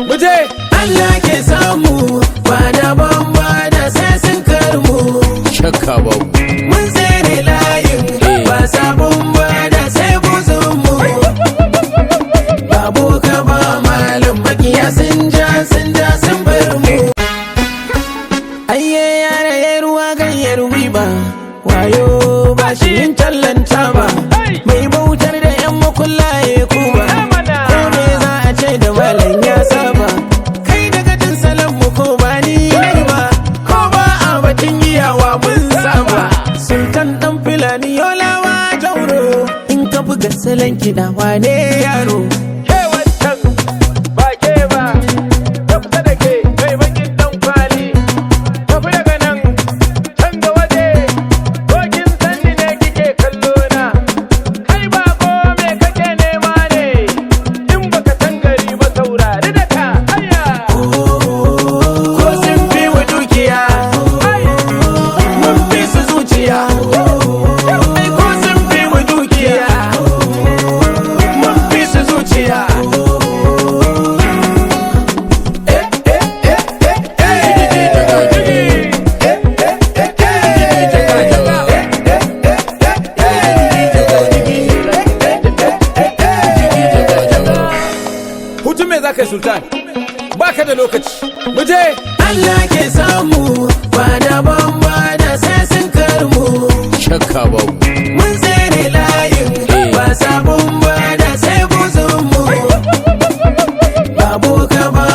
Mu je. Allah ke samu ba da bamba da sai sun karmu. Shakka babu. Mun tsere layin ba sabon ba da sai buzunmu. Babu ka ba malam, makiya sun ja, sun ja, sun bar mu. Ayye yare ya ruwa ganyar wiba wayo ba shi yin tallanta ba, mai bautar da yan makullaye kuma ko me za a ce da malam ya saba. Kai daga jin salon mu, ko ba ni nai ba, ko ba a batun iyawa mun saba. Sultan dan Fulani Yolawa Jauro, in ka buga salon kiɗa, wane yaro? Ke wancan, ba ke ba, ta fita da ke mai bakin dan kwali. Tafi daga nan, canza waje, ko kin sanni ne kike kallo na? Kai bako, me kake nema ne? In baka san gari ba, saurari da ka. Aya! Ko sun fi mu dukiya, mun fi su zuciya. Ai ko sun fi mu dukiya, mun fi su zuciya. Eh, eh, eh, eh, eh. Eh, eh, eh, eh. Eh, eh, eh, eh. Hutun me za ka yi, Sultan? Baka da lokaci. Mu je. Allah ke samu ba da bamba da sai sun karmu. Shakka babu. Mun tsere layin ba sabon ba da sai buzunmu. Babu ka ba.